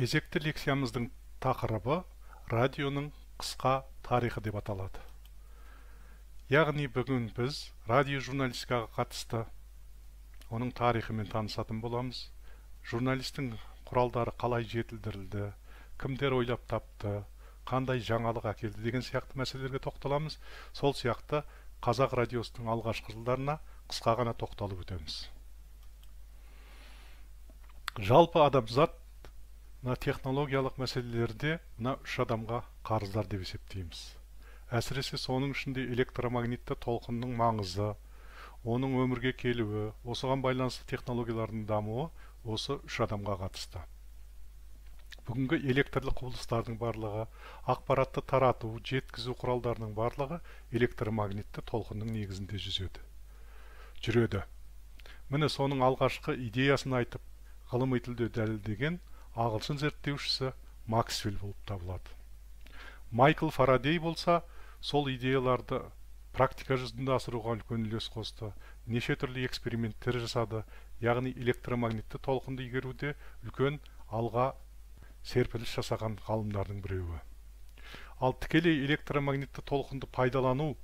Кезекті лекциямыздың тақырыбы радионың қысқа тарихы деп аталады. Яғни бүгін біз радиожурналистикаға қатысты оның тарихымен танысатын боламыз. Журналистің құралдары қалай жетілдірілді, кімдер ойлап тапты, қандай жаңалық әкелді деген сияқты мәселелерге тоқталамыз. Сол сияқты қазақ радиосының алғашқы жылдарына қысқа ғана тоқталып өтеміз. Жалпы адамзат мына технологиялық мәселелерде мына үш адамға қарыздар деп есептейміз. Әсіресе соның ішінде электромагнитті толқынның маңызы, оның өмірге келуі, осыған байланысты технологиялардың дамуы осы үш адамға қатысты. Бүгінгі электрлі құбылыстардың барлығы, ақпаратты тарату, жеткізу құралдарының барлығы электромагнитті толқынның негізінде жүреді. Міне соның алғашқы идеясын айтып, ғылыми тілде дәлелдеген ағылшын зерттеушісі Максвелл болып табылады. Майкл Фарадей болса, сол идеяларды практика жүзінде асыруға үлкен үлес қосты, неше түрлі эксперименттер жасады, яғни электромагнитті толқынды игеруде үлкен алға серпіліс жасаған ғалымдардың біреуі. Ал тікелей электромагнитті толқынды пайдалану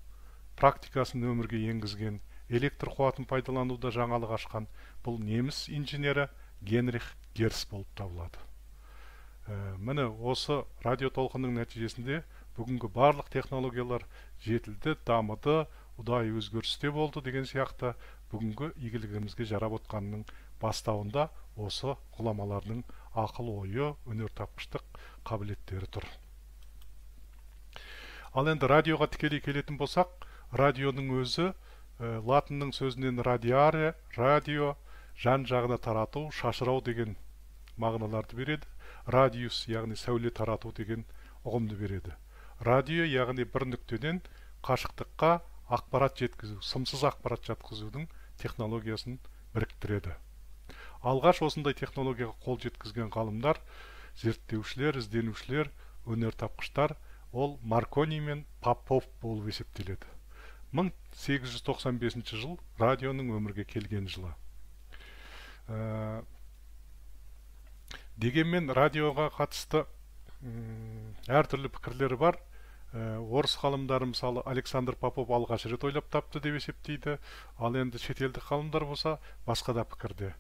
практикасын өмірге енгізген, электр қуатын пайдалануда жаңалық ашқан бұл неміс инженері Генрих Герц болып табылады. Міне осы радиотолқынның нәтижесінде бүгінгі барлық технологиялар жетілді, дамыды, ұдайы өзгерісте болды деген сияқты бүгінгі игілігімізге жарап отқанының бастауында осы ғұламалардың ақыл ойы, өнертапқыштық қабілеттері тұр. Ал енді радиоға тікелей келетін болсақ, радионың өзі латынның сөзінен радиаре, радио, жан жағына тарату, шашырау деген мағыналарды береді. Радиус, яғни сәуле тарату деген ұғымды береді. Радио, яғни бір нүктеден қашықтыққа ақпарат жеткізу, сымсыз ақпарат жеткізудің технологиясын біріктіреді. Алғаш осындай технологияға қол жеткізген ғалымдар, зерттеушілер, ізденушілер, өнертапқыштар ол Маркони мен Попов болып есептеледі. 1895 жыл радионың өмірге келген жылы. Дегенмен радиоға қатысты әртүрлі пікірлері бар. Орыс ғалымдары мысалы Александр Попов алғаш рет ойлап тапты деп есептейді. Ал енді шетелдік ғалымдар болса басқа да пікірде.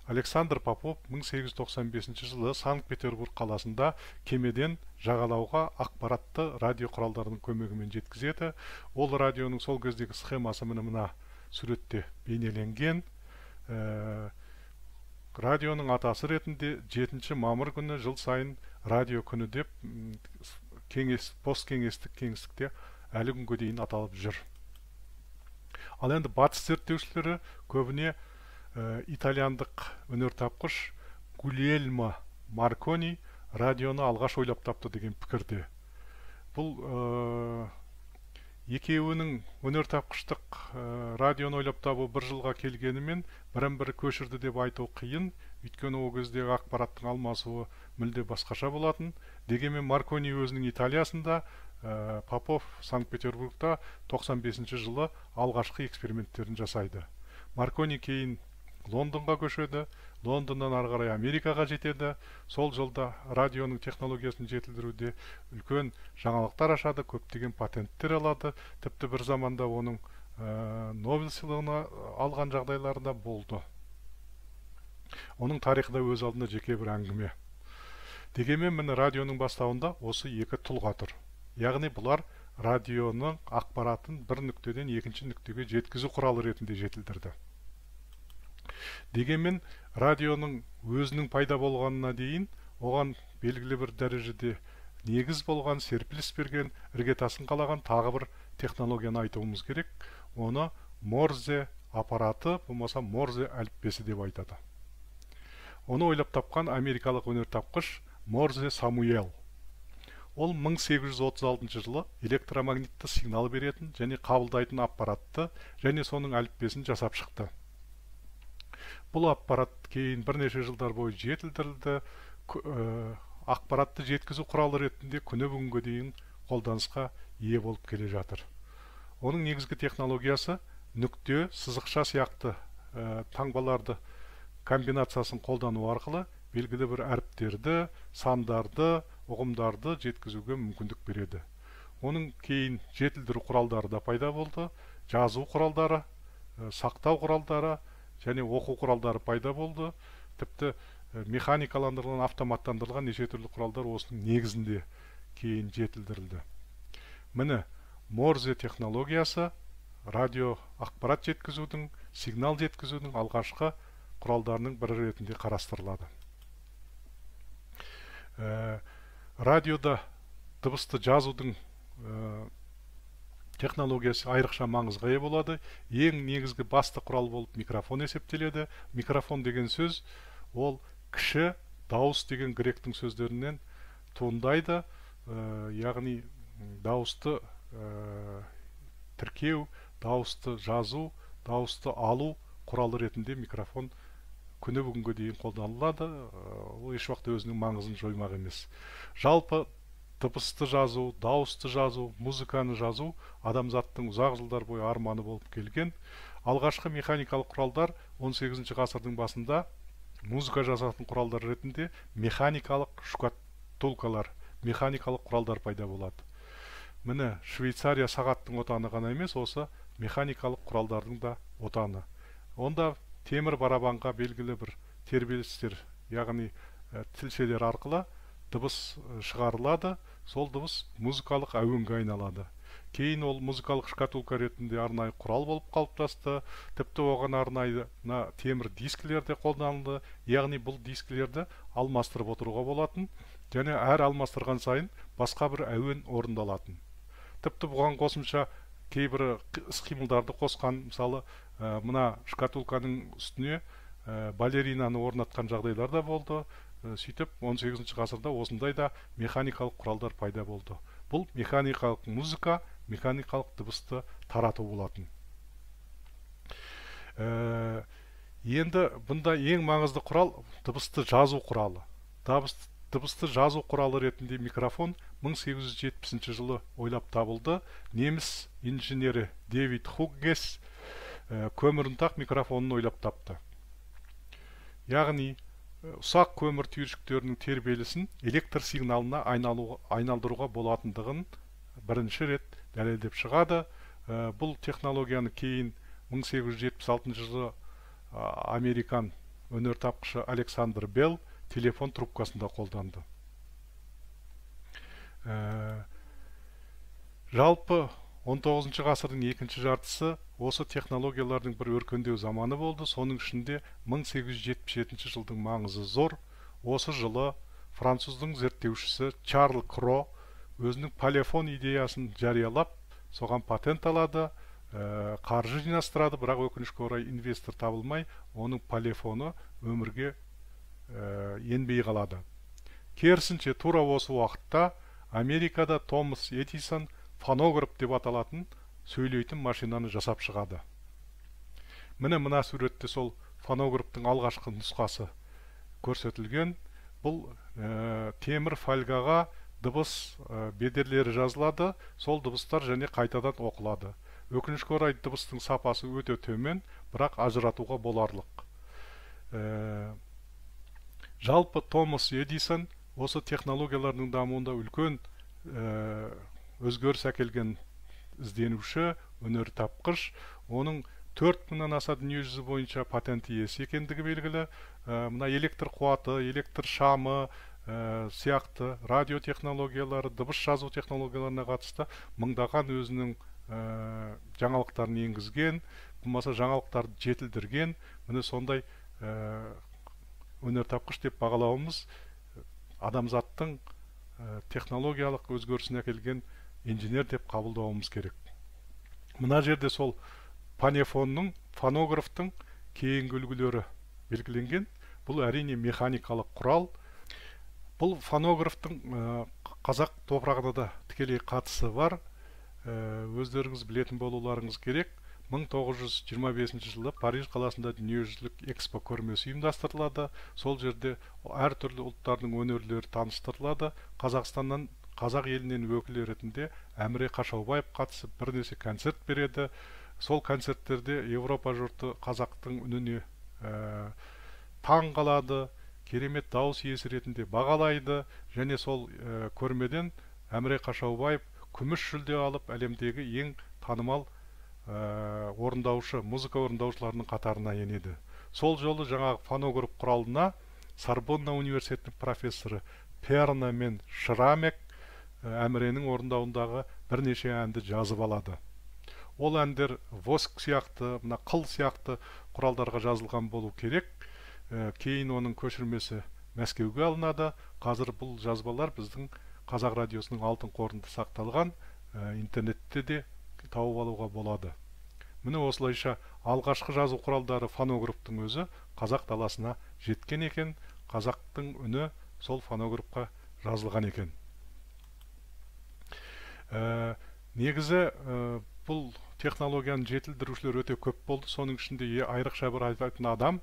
Александр Попов 1895 жылы Санкт-Петербург қаласында кемеден жағалауға ақпаратты радио құралдарының көмегімен жеткізеді. Ол радионың сол кездегі схемасы міне мына суретте бейнеленген. Радионың атасы ретінде 7 мамыр күні жыл сайын радио күні деп посткеңестік кеңістікте әлі күнге дейін аталып жүр. Ал енді батыс зерттеушілері көбіне итальяндық өнертапқыш Гульельмо Маркони радионы алғаш ойлап тапты деген пікірде. Бұл екеуінің өнертапқыштық радионы ойлап табу бір жылға келгенімен бірін-бірі көшірді деп айту қиын, өйткені ол кездегі ақпараттың алмасуы мүлде басқаша болатын. Дегенмен Маркони өзінің Италиясында, Попов Санкт-Петербургта 95 жылы алғашқы эксперименттерін жасайды. Маркони кейін Лондонға көшеді, Лондоннан ары қарай Америкаға жетеді. Сол жылда радионың технологиясын жетілдіруде үлкен жаңалықтар ашады, көптеген патенттер алады. Тіпті бір заманда оның Нобель сыйлығын алған жағдайлары да болды. Оның тарихы да өз алдына жеке бір әңгіме. Дегенмен міне радионың бастауында осы екі тұлға тұр. Яғни бұлар радионың ақпаратын бір нүктеден екінші нүктеге жеткізу құралы ретінде жетілдірді. Дегенмен радионың өзінің пайда болғанына дейін оған белгілі бір дәрежеде негіз болған, серпіліс берген, іргетасын қалаған тағы бір технологияны айтуымыз керек. Оны Морзе аппараты, болмаса Морзе әліппесі деп айтады. Оны ойлап тапқан америкалық өнертапқыш Морзе Самуэл. Ол 1836 жылы электромагнитті сигнал беретін және қабылдайтын аппаратты және соның әліппесін жасап шықты. Бұл аппарат кейін бірнеше жылдар бойы жетілдірілді, ақпаратты жеткізу құралы ретінде күні бүгінге дейін қолданысқа ие болып келе жатыр. Оның негізгі технологиясы нүкте, сызықша сияқты таңбаларды комбинациясын қолдану арқылы белгілі бір әріптерді, сандарды, ұғымдарды жеткізуге мүмкіндік береді. Оның кейін жетілдіру құралдары да пайда болды. Жазу құралдары, сақтау құралдары және оқу құралдары пайда болды. Тіпті механикаландырылған, автоматтандырылған неше түрлі құралдар осының негізінде кейін жетілдірілді. Міне, Морзе технологиясы радио ақпарат жеткізудің, сигнал жеткізудің алғашқы құралдарының бірі ретінде қарастырылады. Радиода дыбысты жазудың технологиясы айрықша маңызға ие болады. Ең негізгі басты құрал болып микрофон есептеледі. Микрофон деген сөз ол кіші дауыс деген гректің сөздерінен туындайды. Яғни дауысты тіркеу, дауысты жазу, дауысты алу құралы ретінде микрофон күні бүгінге дейін қолданылады. Ол еш уақытта өзінің маңызын жоймақ емес. Жалпы дыбысты жазу, дауысты жазу, музыканы жазу адамзаттың ұзақ жылдар бойы арманы болып келген. Алғашқы механикалық құралдар 18 ғасырдың басында музыка жазатын құралдар ретінде механикалық шкатулкалар, механикалық құралдар пайда болады. Міне, Швейцария сағаттың отаны ғана емес, осы механикалық құралдардың да отаны. Онда темір барабанға белгілі бір тербелістер, яғни тілшелер арқылы дыбыс шығарылады. Сол дыбыс музыкалық әуенге айналады. Кейін ол музыкалық шкатулка ретінде арнайы құрал болып қалыптасты. Тіпті оған арнайы темір дискілер де қолданылды. Яғни бұл дискілерді алмастырып отыруға болатын және әр алмастырған сайын басқа бір әуен орындалатын. Тіпті бұған қосымша кейбір іс-қимылдарды қосқан, мысалы, мына шкатулканың үстіне балеринаны орнатқан жағдайлар да болды. Сөйтіп 18 ғасырда осындай да механикалық құралдар пайда болды. Бұл механикалық музыка, механикалық дыбысты тарату болатын. Енді бұнда ең маңызды құрал дыбысты жазу құралы. Дыбысты жазу құралы ретінде микрофон 1870 жылы ойлап табылды. Неміс инженері Дэвид Хуггес көмірұнтақ микрофонын ойлап тапты. Яғни ұсақ көмір түйіршіктерінің тербелісін электр сигналына айналдыруға болатындығын бірінші рет дәлелдеп шығады. Бұл технологияны кейін 1876 жылы американ өнертапқышы Александр Белл телефон трубкасында қолданды. Жалпы 19 ғасырдың екінші жартысы осы технологиялардың бір өркендеу заманы болды. Соның ішінде 1877 жылдың маңызы зор. Осы жылы француздың зерттеушісі Чарль Кро өзінің полифон идеясын жариялап, соған патент алады, қаржы жинастырады, бірақ өкінішке орай инвестор табылмай, оның полифоны өмірге енбей қалады. Керісінше, тура осы уақытта Америкада Томас Эдисон фонограф деп аталатын сөйлейтін машинаны жасап шығады. Міне, мына суретте сол фонографтың алғашқы нұсқасы көрсетілген. Бұл темір фольгаға дыбыс бедерлері жазылады, сол дыбыстар және қайтадан оқылады. Өкінішке орай дыбыстың сапасы өте төмен, бірақ ажыратуға боларлық. Жалпы Томас Эдисон осы технологиялардың дамуында үлкен өзгеріс әкелген ізденуші, өнертапқыш. Оның 4000-нан аса дүниежүзі бойынша патент иесі екендігі белгілі. Мына электр қуаты, электр шамы сияқты радио технологиялары, дыбыс жазу технологияларына қатысты мыңдаған өзінің жаңалықтарын енгізген, болмаса жаңалықтарды жетілдірген. Міне сондай өнертапқыш деп бағалауымыз адамзаттың технологиялық өзгерісіне әкелген инженер деп қабылдауымыз керек. Мына жерде сол панефонның, фонографтың кейінгі үлгілері белгіленген. Бұл әрине механикалық құрал. Бұл фонографтың қазақ топырағына да тікелей қатысы бар. Өздеріңіз білетін болуларыңыз керек. 1925 жылы Париж қаласында дүниежүзілік экспо көрмесі ұйымдастырылады. Сол жерде әртүрлі ұлттардың өнерлері таныстырылады. Қазақстаннан, қазақ елінен өкіл ретінде Әміре Қашаубаев қатысып бірнеше концерт береді. Сол концерттерде Европа жұрты қазақтың үніне таң қалады. Керемет дауыс иесі ретінде бағалайды және сол көрмеден Әміре Қашаубаев күміс жүлде алып, әлемдегі ең танымал орындаушы, музыка орындаушыларының қатарына енеді. Сол жолы жаңағы фонограф құралына Сорбонна университетінің профессоры Перна мен Шрамек Әміренің орындауындағы бірнеше әнді жазып алады. Ол әндер воск сияқты, мына қыл сияқты құралдарға жазылған болу керек. Кейін оның көшірмесі Мәскеуге алынады. Қазір бұл жазбалар біздің Қазақ радиосының алтын қорында сақталған, интернетте де тауып алуға болады. Міне осылайша алғашқы жазу құралдары фонографтың өзі қазақ даласына жеткен екен, қазақтың үні сол фонографқа жазылған екен. Негізі бұл технологияны жетілдірушілер өте көп болды. Соның ішінде айрықша бір айтатын адам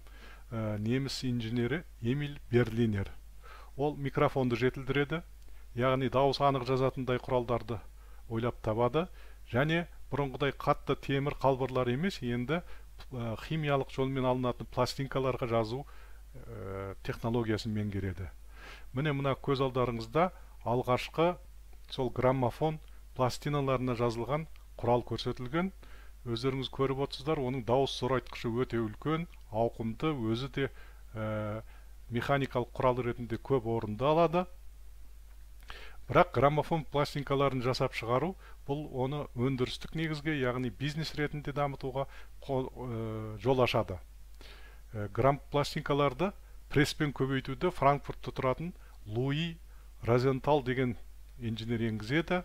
неміс инженері Эмиль Берлинер. Ол микрофонды жетілдіреді, яғни дауыс анық жазатындай құралдарды ойлап табады және бұрынғыдай қатты темір қалбырлар емес, енді химиялық жолмен алынатын пластинкаларға жазу технологиясын меңгереді. Міне мына көз алдарыңызда алғашқы сол граммофон пластиналарына жазылған құрал көрсетілген. Өздеріңіз көріп отырсыздар, оның дауыс зорайтқышы өте үлкен, ауқымды, өзі де механикалық құрал ретінде көп орынды алады. Бірақ граммофон пластинкаларын жасап шығару, бұл оны өндірістік негізге, яғни бизнес ретінде дамытуға жол ашады. Грамм пластинкаларды пресспен көбейтуді Франкфуртта тұратын Луи Розентал деген инженер енгізеді.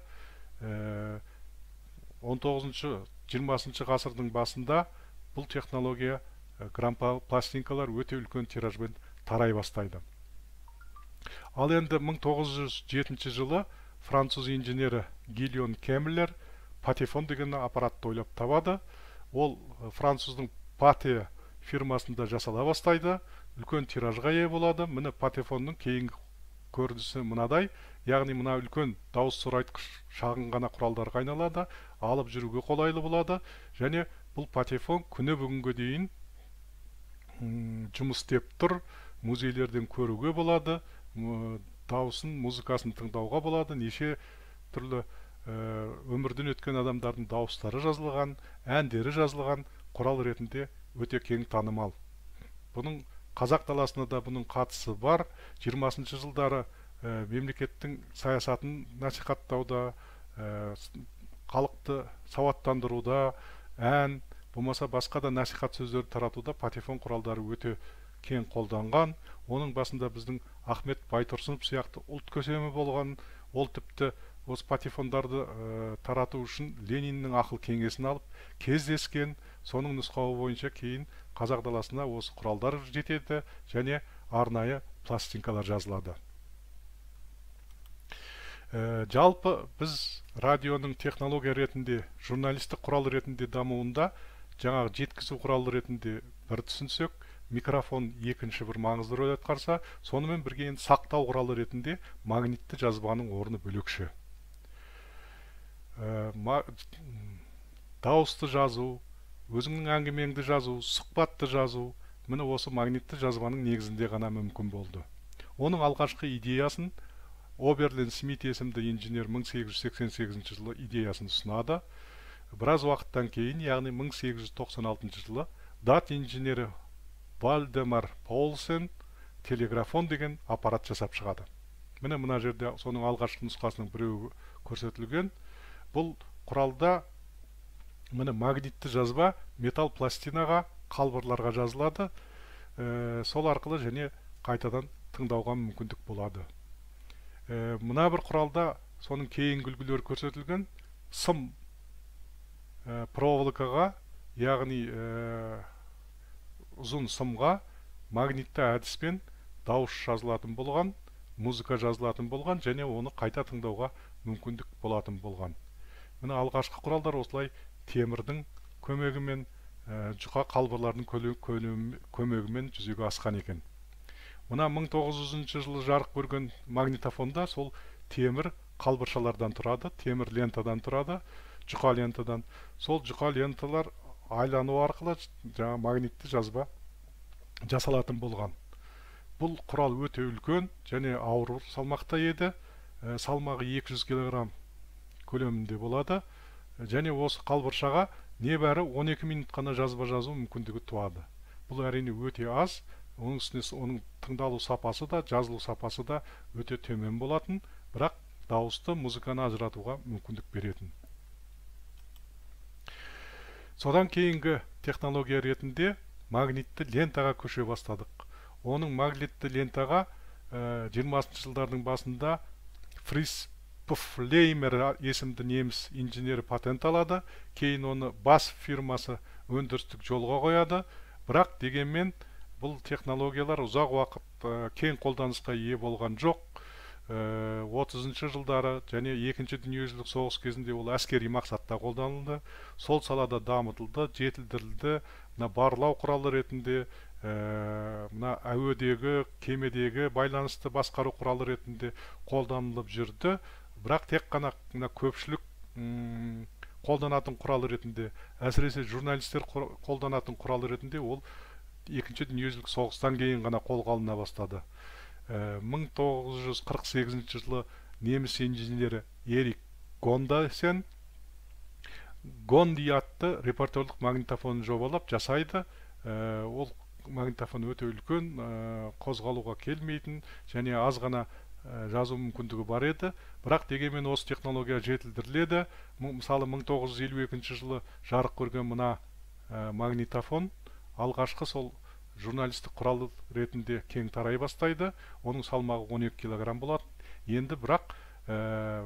19-20 ғасырдың басында бұл технология грамм пластинкалар өте үлкен тиражбен тарай бастайды. Ал енді 1907 жылы француз инженері Гильон Кемлер патефон деген аппаратты ойлап табады. Ол француздың Пате фирмасында жасала бастайды, үлкен тиражға ие болады. Міне патефонның кейінгі көрінісі мынадай, яғни мына үлкен дауыс зорайтқыш шағын ғана құралдарға айналады, алып жүруге қолайлы болады. Және бұл патефон күні бүгінге дейін жұмыс істеп тұр, музейлерден көруге болады, дауысын, музыкасын тыңдауға болады. Неше түрлі өмірден өткен адамдардың дауыстары жазылған, әндері жазылған құрал ретінде өте кең танымал. Бұның қазақ даласына да бұның қатысы бар. 20 жылдары мемлекеттің саясатын насихаттауда, халықты сауаттандыруда, ән болмаса басқа да насихат сөздерді таратуда патефон құралдары өте кең қолданған. Оның басында біздің Ахмет Байтұрсынов сияқты ұлт көсемі болған. Ол тіпті осы патефондарды тарату үшін Лениннің ақыл кеңесін алып кездескен. Соның нұсқауы бойынша кейін қазақ даласына осы құралдар жетеді және арнайы пластинкалар жазылады. Жалпы біз радионың технология ретінде, журналистік құрал ретінде дамуында жаңағы жеткізу құралы ретінде бір түсінсек, микрофон екінші бір маңызды рөл атқарса, сонымен бірге енді сақтау құралы ретінде магнитті жазбаның орны бөлекше. Дауысты жазу, өзіңнің әңгімеңді жазу, сұхбатты жазу, міне осы магнитті жазбаның негізінде ғана мүмкін болды. Оның алғашқы идеясын Оберлин Смит есімді инженер 1888 жылы идеясын ұсынады. Біраз уақыттан кейін, яғни 1896 жылы дат инженері Вальдемар Поулсен телеграфон деген аппарат жасап шығады. Міне мына жерде соның алғашқы нұсқасының біреуі көрсетілген. Бұл құралда міне магнитті жазба металл пластинаға, қалбырларға жазылады. Сол арқылы және қайтадан тыңдауға мүмкіндік болады. Мына бір құралда соның кейінгі үлгілері көрсетілген. Сым проволокаға, яғни ұзын сымға магнитті әдіспен дауыс жазылатын болған, музыка жазылатын болған және оны қайта тыңдауға мүмкіндік болатын болған. Міне алғашқы құралдар осылай темірдің көмегімен, жұқа қалбырлардың көмегімен жүзеге асқан екен. Мына 1900 жылы жарық көрген магнитофонда сол темір қалбыршалардан тұрады, темір лентадан тұрады, жұқа лентадан. Сол жұқа ленталар айлану арқылы жаңа магнитті жазба жасалатын болған. Бұл құрал өте үлкен және ауыр салмақта еді. Салмағы 200 кг көлемінде болады. Және осы қалбыршаға небәрі 12 минут қана жазба жазу мүмкіндігі туады. Бұл әрине өте аз. Оның үстіне оның тыңдалу сапасы да, жазылу сапасы да өте төмен болатын, бірақ дауысты, музыканы ажыратуға мүмкіндік беретін. Содан кейінгі технология ретінде магнитті лентаға көше бастадық. Оның магнитті лентаға 20 жылдардың басында Фрис Пфлеймер есімді неміс инженері патент алады. Кейін оны BASF фирмасы өндірістік жолға қояды. Бірақ дегенмен бұл технологиялар ұзақ уақыт кең қолданысқа ие болған жоқ. 30 жылдары және екінші дүниежүзілік соғыс кезінде ол әскери мақсатта қолданылды. Сол салада дамытылды, жетілдірілді. Мына барлау құралы ретінде, мына әуедегі, кемедегі байланысты басқару құралы ретінде қолданылып жүрді. Бірақ тек қана мына көпшілік қолданатын құрал ретінде, әсіресе журналистер қолданатын құрал ретінде ол екінші дүниежүзілік соғыстан кейін ғана қолға алына бастады. 1948 жылы неміс инженері Эрик Гондасен Гонди атты репортерлік магнитофонын жобалап жасайды. Ол магнитофон өте үлкен, қозғалуға келмейтін және аз ғана жазу мүмкіндігі бар еді. Бірақ дегенмен осы технология жетілдіріледі. Мысалы, 1952 жылы жарық көрген мына магнитофон алғашқы сол журналистік құрал ретінде кең тарай бастайды. Оның салмағы 12 килограмм болады. Енді бірақ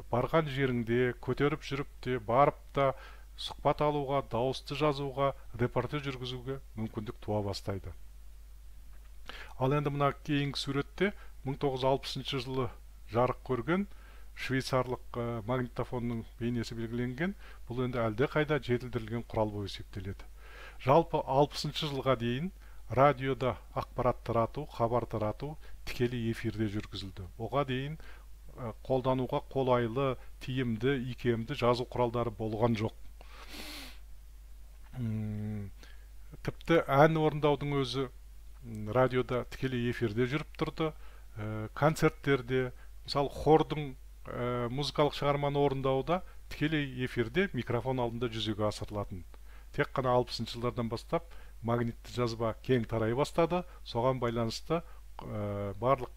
барған жеріңде көтеріп жүріп те, барып та сұхбат алуға, дауысты жазуға, репортаж жүргізуге мүмкіндік туа бастайды. Ал енді мына кейінгі суретте 1960 жылы жарық көрген швейцарлық магнитофонның бейнесі белгіленген. Бұл енді әлдеқайда жетілдірілген құрал болып есептеледі. Жалпы 60 жылға дейін радиода ақпарат тарату, хабар тарату тікелей эфирде жүргізілді. Оға дейін қолдануға қолайлы, тиімді, икемді жазу құралдары болған жоқ. Тіпті ән орындаудың өзі радиода тікелей эфирде жүріп тұрды. Концерттерде, мысалы, хордың музыкалық шығарманы орындауда тікелей эфирде микрофон алдында жүзеге асырылатын. Тек қана 60 жылдардан бастап магнитті жазба кең тарай бастады. Соған байланысты барлық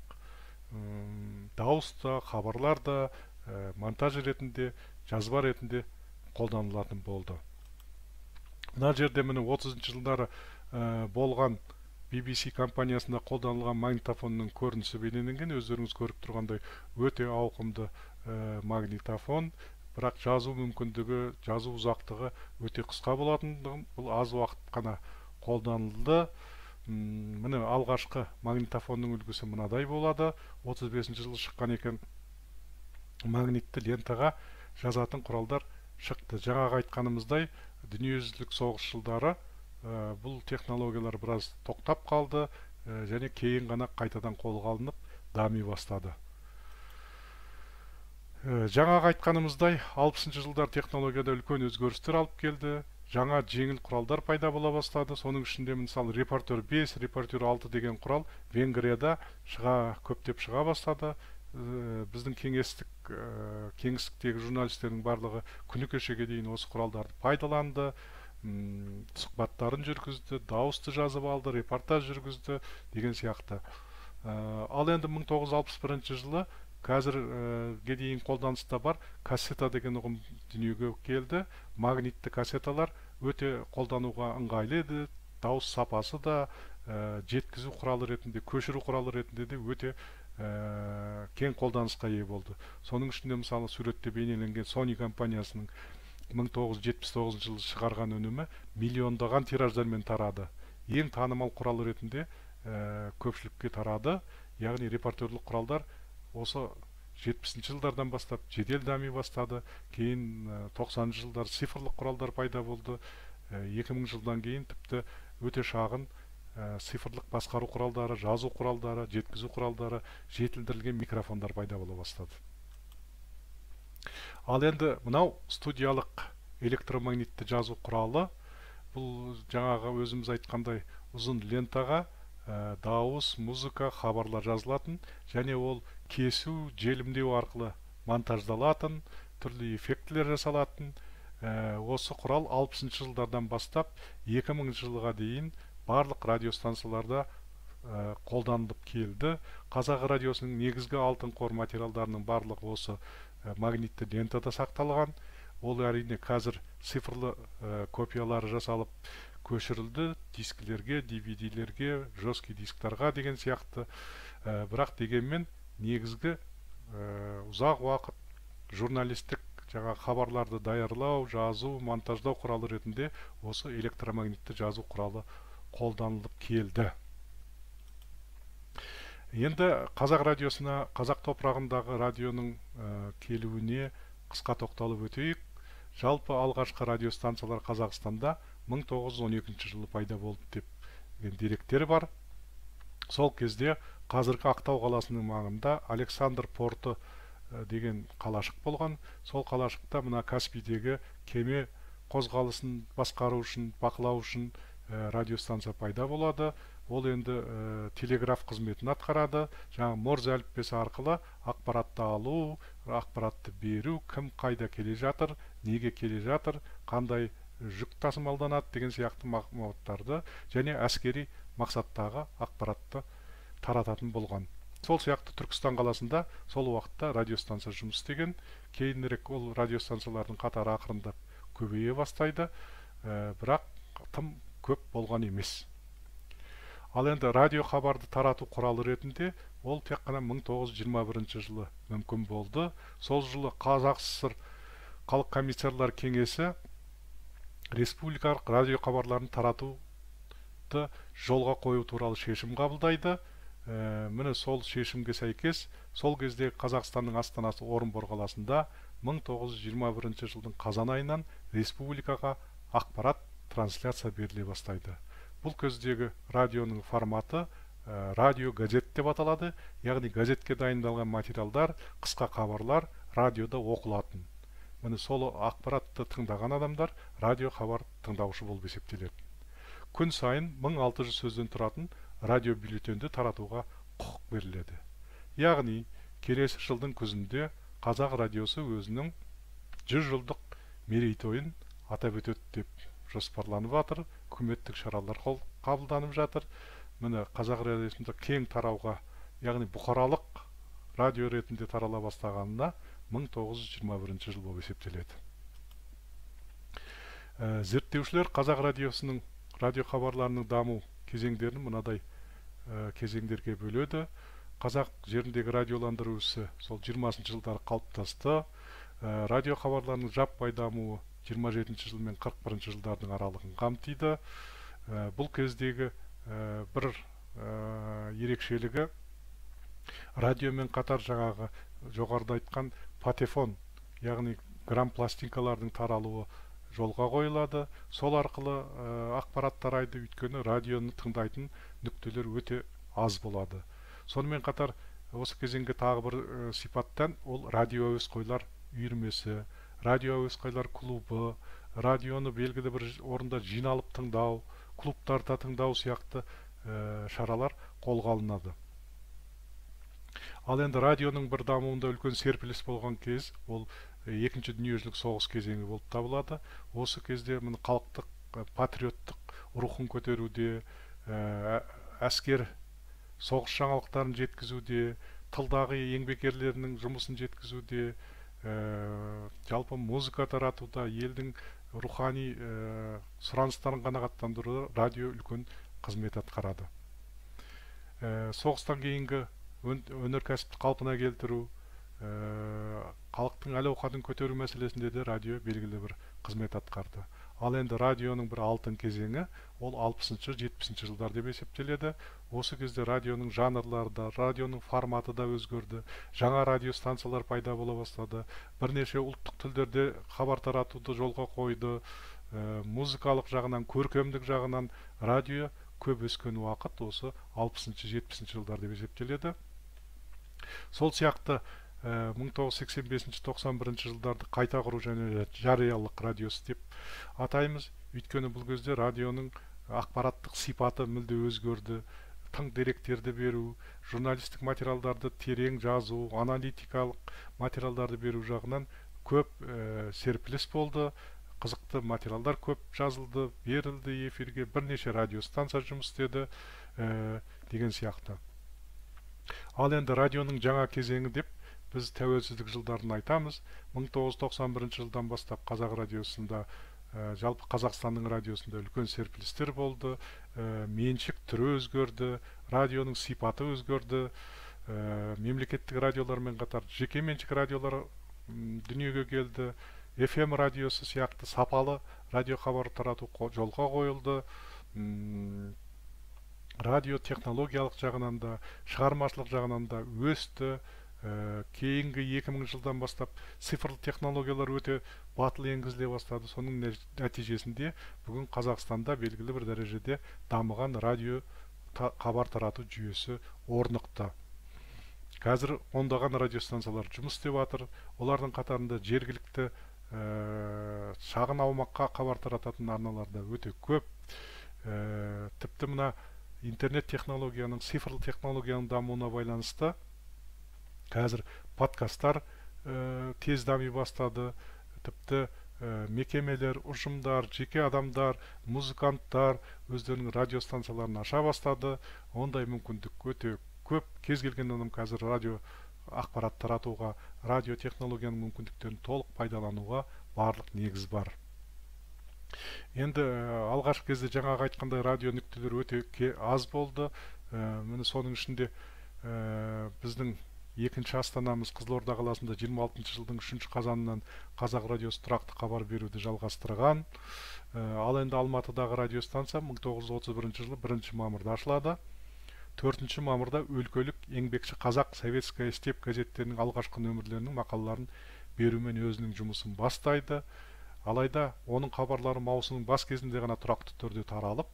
дауыс та, хабарлар да монтаж ретінде, жазба ретінде қолданылатын болды. Мына жерде міне 30 жылдары болған BBC компаниясында қолданылған магнитофонның көрінісі бейнеленген. Өздеріңіз көріп тұрғандай өте ауқымды магнитофон, бірақ жазу мүмкіндігі, жазу ұзақтығы өте қысқа болатындығын бұл аз уақыт қана қолданылды. Міне алғашқы магнитофонның үлгісі мынадай болады. 35 жылы шыққан екен. Магнитті лентаға жазатын құралдар шықты. Жаңағы айтқанымыздай, дүниежүзілік соғыс жылдары бұл технологиялар біраз тоқтап қалды және кейін ғана қайтадан қолға алынып дами бастады. Жаңағы айтқанымыздай, 60 жылдар технологияда үлкен өзгерістер алып келді. Жаңа жеңіл құралдар пайда бола бастады. Соның ішінде мысалы репортер 5, репортер 6 деген құрал Венгрияда көптеп шыға бастады. Біздің кеңістіктегі журналистердің барлығы күні кешеге дейін осы құралдарды пайдаланды, сұхбаттарын жүргізді, дауысты жазып алды, репортаж жүргізді деген сияқты. Ал енді 1961 жылы қазірге дейін қолданыста бар кассета деген ұғым дүниеге келді. Магнитті кассеталар өте қолдануға ыңғайлы еді. Дауыс сапасы да, жеткізу құралы ретінде, көшіру құралы ретінде де өте кең қолданысқа ие болды. Соның ішінде мысалы суретте бейнеленген Sony компаниясының 1979 жылы шығарған өнімі миллиондаған тираждармен тарады. Ең танымал құрал ретінде көпшілікке тарады. Яғни репортерлік құралдар осы 70 жылдардан бастап жедел дами бастады. Кейін 90 жылдар цифрлық құралдар пайда болды. 2000 жылдан кейін тіпті өте шағын цифрлық басқару құралдары, жазу құралдары, жеткізу құралдары, жетілдірілген микрофондар пайда бола бастады. Ал енді мынау студиялық электромагнитті жазу құралы. Бұл жаңағы өзіміз айтқандай ұзын лентаға Дауыс, музыка, хабарлар жазылатын және ол кесу, желімдеу арқылы монтаждалатын, түрлі эффектілер жасалатын. Осы құрал 60 жылдардан бастап 2000 жылға дейін барлық радиостанцияларда қолданылып келді. Қазақ радиосының негізгі алтын қор материалдарының барлығы осы магнитті лентада сақталған. Ол әрине қазір цифрлы копиялары жасалып көшірілді дискілерге, DVD-лерге, жесткий дисктарға деген сияқты. Бірақ дегенмен негізгі ұзақ уақыт журналистік жаңа хабарларды даярлау, жазу, монтаждау құралы ретінде осы электромагнитті жазу құралы қолданылып келді. Енді қазақ радиосына, қазақ топырағындағы радионың келуіне қысқа тоқталып өтейік. Жалпы алғашқы радиостанциялар Қазақстанда 1912 жылы пайда болды деп деректер бар. Сол кезде қазіргі Ақтау қаласының маңында Александр порты деген қалашық болған. Сол қалашықта мына Каспийдегі кеме қозғалысын басқару үшін, бақылау үшін радиостанция пайда болады. Ол енді телеграф қызметін атқарады. Жаңа Морзе әліппесі арқылы ақпаратты алу, ақпаратты беру, кім қайда келе жатыр, неге келе жатыр, қандай жүк тасымалданады деген сияқты мағлұматтарды және әскери мақсаттағы ақпаратты тарататын болған. Сол сияқты Түркістан қаласында сол уақытта радиостанция жұмыс істеген. Кейінірек ол радиостанциялардың қатары ақырындап көбейе бастайды, бірақ тым көп болған емес. Ал енді радио хабарды тарату құралы ретінде ол тек қана 1921 жылы мүмкін болды. Сол жылы Қазақ ССР Халық комиссарлар кеңесі республикалық радио хабарларын таратуды жолға қою туралы шешім қабылдайды. Міне сол шешімге сәйкес сол кезде Қазақстанның астанасы Орынбор қаласында 1921 жылдың қазан айынан республикаға ақпарат трансляция беріле бастайды. Бұл кездегі радионың форматы радио газет деп аталады, яғни газетке дайындалған материалдар, қысқа хабарлар радиода оқылатын. Міне сол ақпаратты тыңдаған адамдар радио хабар тыңдаушы болып есептеледі. Күн сайын 1600 сөзден тұратын радио бюллетенді таратуға құқық беріледі. Яғни келесі жылдың күзінде Қазақ радиосы өзінің 100 жылдық мерейтойын атап өтеді деп жоспарланып жатыр. Үкіметтік шаралар қабылданып жатыр. Міне Қазақ радиосында кең тарауға, яғни бұқаралық радио ретінде тарала бастағанына 1921 жыл болып есептеледі. Зерттеушілер Қазақ радиосының радио хабарларының даму кезеңдерін мынадай кезеңдерге бөледі. Қазақ жеріндегі радиоландыру ісі сол 20 жылдары қалыптасты. Радио хабарларының жаппай дамуы 27 жыл мен 41 жылдардың аралығын қамтиды. Бұл кездегі бір ерекшелігі радиомен қатар жаңағы жоғарыда айтқан патефон, яғни грамм пластинкалардың таралуы жолға қойылады. Сол арқылы ақпарат тарайды, өйткені радионы тыңдайтын нүктелер өте аз болады. Сонымен қатар осы кезеңге тағы бір сипаттан ол радио әуесқойлар үйірмесі, радио әуесқойлар клубы, радионы белгілі бір орында жиналып тыңдау, клубтарда тыңдау сияқты шаралар қолға алынады. Ал енді радионың бір дамуында үлкен серпіліс болған кез ол екінші дүниежүзілік соғыс кезеңі болып табылады. Осы кезде міне халықтық патриоттық рухын көтеруде, әскер соғыс жаңалықтарын жеткізуде, тылдағы еңбеккерлерінің жұмысын жеткізуде, жалпы музыка таратуда, елдің рухани сұраныстарын қанағаттандыруда радио үлкен қызмет атқарады. Соғыстан кейінгі өнеркәсіпті қалпына келтіру, халықтың әл-ауқатын көтеру мәселесінде де радио белгілі бір қызмет атқарды. Ал енді радионың бір алтын кезеңі ол 60-70 жылдар деп есептеледі. Осы кезде радионың жанрлары да, радионың форматы да өзгерді. Жаңа радиостанциялар пайда бола бастады. Бірнеше ұлттық тілдерде хабар таратуды жолға қойды. Музыкалық жағынан, көркемдік жағынан радио көп өскен уақыт осы 60-70 жылдар деп есептеледі. Сол сияқты 1985-91 жылдарды қайта құру және жариялық радиосы деп атаймыз. Өйткені бұл кезде радионың ақпараттық сипаты мүлде өзгерді. тың деректерді беру, журналистік материалдарды терең жазу, аналитикалық материалдарды беру жағынан көп серпіліс болды. Қызықты материалдар көп жазылды, берілді эфирге, бірнеше радиостанция жұмыс істеді деген сияқты. Ал енді радионың жаңа кезеңі деп біз тәуелсіздік жылдарын айтамыз. 1991 жылдан бастап Қазақ радиосында, жалпы Қазақстанның радиосында үлкен серпілістер болды. Меншік түрі өзгерді, радионың сипаты өзгерді. Мемлекеттік радиолармен қатар жеке меншік радиолар дүниеге келді. FM радиосы сияқты сапалы радио хабар тарату жолға қойылды. Радио технологиялық жағынан да, шығармашылық жағынан да өсті. Кейінгі 2000 жылдан бастап цифрлы технологиялар өте батыл енгізіле бастады. Соның нәтижесінде бүгін Қазақстанда белгілі бір дәрежеде дамыған радио хабар тарату жүйесі орнықты. Қазір ондаған радиостанциялар жұмыс істеп жатыр. Олардың қатарында жергілікті шағын аумаққа хабар тарататын арналар да өте көп. Тіпті мына интернет технологияның, цифрлы технологияның дамуына байланысты қазір подкасттар тез дами бастады. Тіпті мекемелер, ұжымдар, жеке адамдар, музыканттар өздерінің радиостанцияларын аша бастады. Ондай мүмкіндік өте көп. Кез келген адам қазір радио ақпарат таратуға, радио технологияның мүмкіндіктерін толық пайдалануға барлық негіз бар. Енді алғашқы кезде жаңағы айтқандай радио нүктелер өте аз болды. Міне соның ішінде біздің екінші астанамыз Қызылорда қаласында 26 жылдың 3 қазанынан Қазақ радиосы тұрақты хабар беруді жалғастырған. Ал енді Алматыдағы радиостанция 1931 жылы 1 мамырда ашылады. 4 мамырда өлкелік Еңбекші Қазақ, Советская степь газеттерінің алғашқы нөмірлерінің мақалаларын берумен өзінің жұмысын бастайды. Алайда оның хабарлары маусымның бас кезінде ғана тұрақты түрде таралып,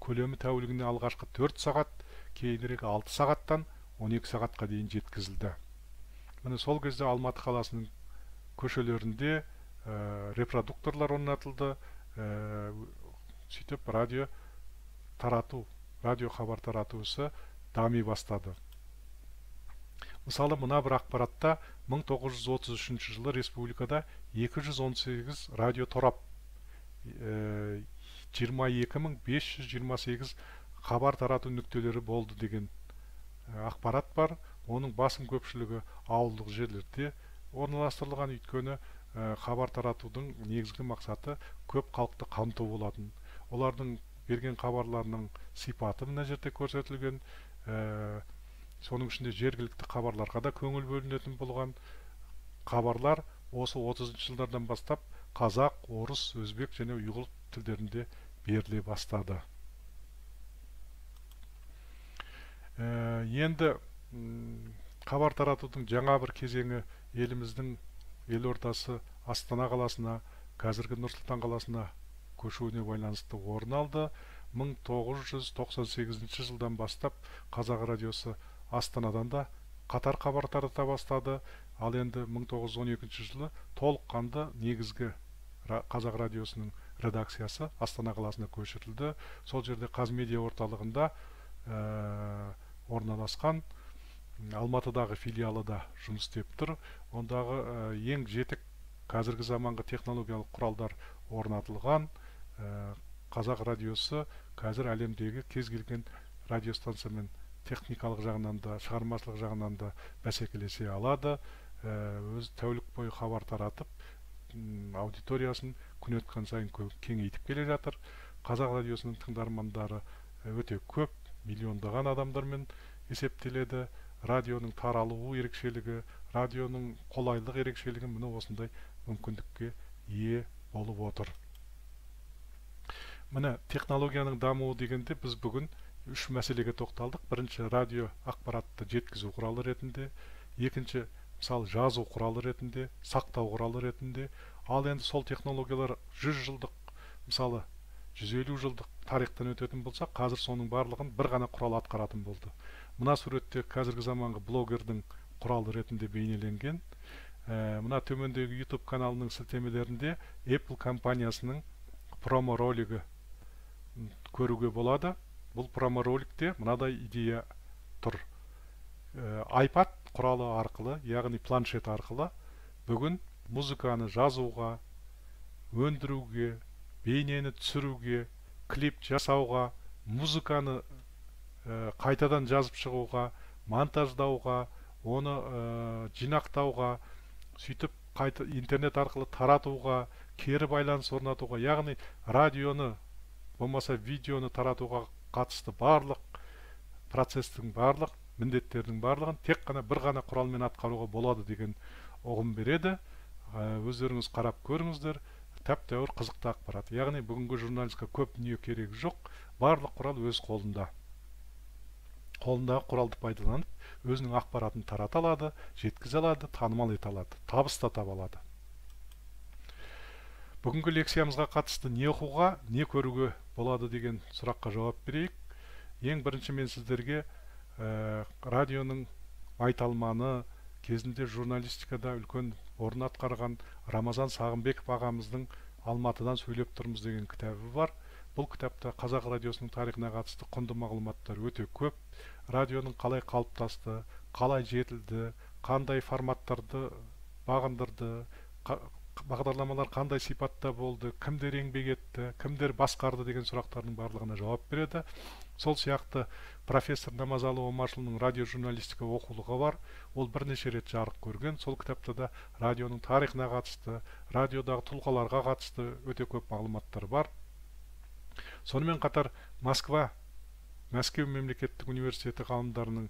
көлемі тәулігіне алғашқы 4 сағат, кейінірек 6 сағаттан 12 сағатқа дейін жеткізілді. Міне сол кезде Алматы қаласының көшелерінде репродукторлар орнатылды. Сөйтіп радио тарату, радио хабар тарату ісі дами бастады. Мысалы, мына бір ақпаратта 1933 жылы республикада 218 радио торап, 22528 хабар тарату нүктелері болды деген ақпарат бар. Оның басым көпшілігі ауылдық жерлерде орналастырылған, өйткені хабар таратудың негізгі мақсаты көп халықты қамту болатын. Олардың берген хабарларының сипаты мына жерде көрсетілген. Соның ішінде жергілікті хабарларға да көңіл бөлінетін болған. Хабарлар осы 30 жылдардан бастап қазақ, орыс, өзбек және ұйғыр тілдерінде беріле бастады. Енді хабар таратудың жаңа бір кезеңі еліміздің елордасы Астана қаласына, қазіргі Нұр-Сұлтан қаласына көшуіне байланысты орын алды. 1998 жылдан бастап Қазақ радиосы Астанадан да қатар хабар тарата бастады. Ал енді 1912 жылы толыққанды негізгі Қазақ радиосының редакциясы Астана қаласына көшірілді. Сол жерде Қазмедиа орталығында орналасқан Алматыдағы филиалы да жұмыс істеп тұр. Ондағы ең жетік қазіргі заманғы технологиялық құралдар орнатылған. Қазақ радиосы қазір әлемдегі кез келген радиостанциямен техникалық жағынан да, шығармашылық жағынан да бәсекелесе алады. Өз тәулік бойы хабар таратып, аудиториясын күн өткен сайын кеңейтіп келе жатыр. Қазақ радиосының тыңдармандары өте көп, миллиондаған адамдармен есептеледі. Радионың таралуы ерекшелігі, радионың қолайлық ерекшелігі міне осындай мүмкіндікке ие болып отыр. Міне технологияның дамуы дегенде біз бүгін үш мәселеге тоқталдық. Бірінші, радио ақпаратты жеткізу құралы ретінде, екінші, мысалы, жазу құралы ретінде, сақтау құралы ретінде. Ал енді сол технологиялар 100 жылдық, мысалы, 150 жылдық тарихтан өтетін болса, қазір соның барлығын бір ғана құрал атқаратын болды. Мына суретте қазіргі заманғы блогердің құралы ретінде бейнеленген. Мына төмендегі YouTube каналының сілтемелерінде Apple компаниясының промо ролигі көруге болады. Бұл промороликте мынадай идея тұр. iPad құралы арқылы, яғни планшет арқылы бүгін музыканы жазуға, өндіруге, бейнені түсіруге, клип жасауға, музыканы қайтадан жазып шығуға, монтаждауға, оны жинақтауға, сөйтіп қайта интернет арқылы таратуға, кері байланыс орнатуға, яғни радионы болмаса видеоны таратуға қатысты барлық процестің, барлық міндеттердің барлығын тек қана бір ғана құралмен атқаруға болады деген ұғым береді. Өздеріңіз қарап көріңіздер, тәп-тәуір қызықты ақпарат. Яғни бүгінгі журналистқа көп дүние керек жоқ, барлық құрал өз қолында. Қолындағы құралды пайдаланып, өзінің ақпаратын тарата алады, жеткізе алады, танымал ете алады, табыс та таба алады. Бүгінгі лекциямызға қатысты не оқуға, не көруге болады деген сұраққа жауап берейік. Ең бірінші мен сіздерге радионың майталманы, кезінде журналистикада үлкен орын атқарған Рамазан Сағынбеков ағамыздың «Алматыдан сөйлеп тұрмыз» деген кітабы бар. Бұл кітапта қазақ радиосының тарихына қатысты құнды мағлұматтар өте көп. Радионың қалай қалыптасты, қалай жетілді, қандай форматтарды бағындырды, бағдарламалар қандай сипатта болды, кімдер еңбек етті, кімдер басқарды деген сұрақтардың барлығына жауап береді. Сол сияқты профессор Намазалы Омаршылының «Радиожурналистика» оқулығы бар. Ол бірнеше рет жарық көрген. Сол кітапта да радионың тарихына қатысты, радиодағы тұлғаларға қатысты өте көп мағлұматтар бар. Сонымен қатар Москва, Мәскеу мемлекеттік университеті ғалымдарының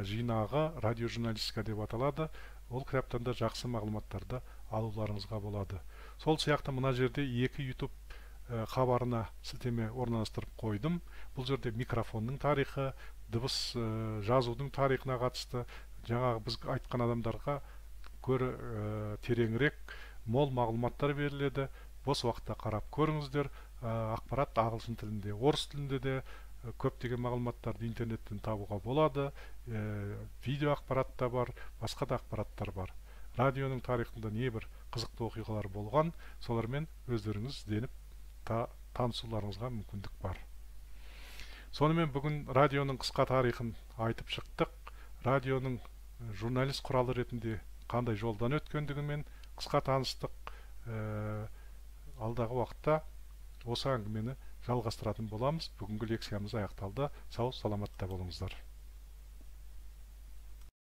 жинағы «Радиожурналистика» деп аталады. Ол кітаптан да жақсы мағлұматтарды алуларыңызға болады. Сол сияқты мына жерде екі YouTube хабарына сілтеме орналастырып қойдым. Бұл жерде микрофонның тарихы, дыбыс жазудың тарихына қатысты жаңағы біз айтқан адамдарға көрі тереңірек мол мағлұматтар беріледі. Бос уақытта қарап көріңіздер. Ақпарат ағылшын тілінде, орыс тілінде де көптеген мағлұматтарды интернеттен табуға болады. Видео ақпарат та бар, басқа да ақпараттар бар. Радионың тарихында небір қызықты оқиғалар болған, солармен өздеріңіз ізденіп танысуларыңызға мүмкіндік бар. Сонымен бүгін радионың қысқа тарихын айтып шықтық. Радионың журналист құралы ретінде қандай жолдан өткендігімен қысқа таныстық. Алдағы уақытта осы әңгімені жалғастыратын боламыз. Бүгінгі лекциямыз аяқталды. Сау саламатта болыңыздар.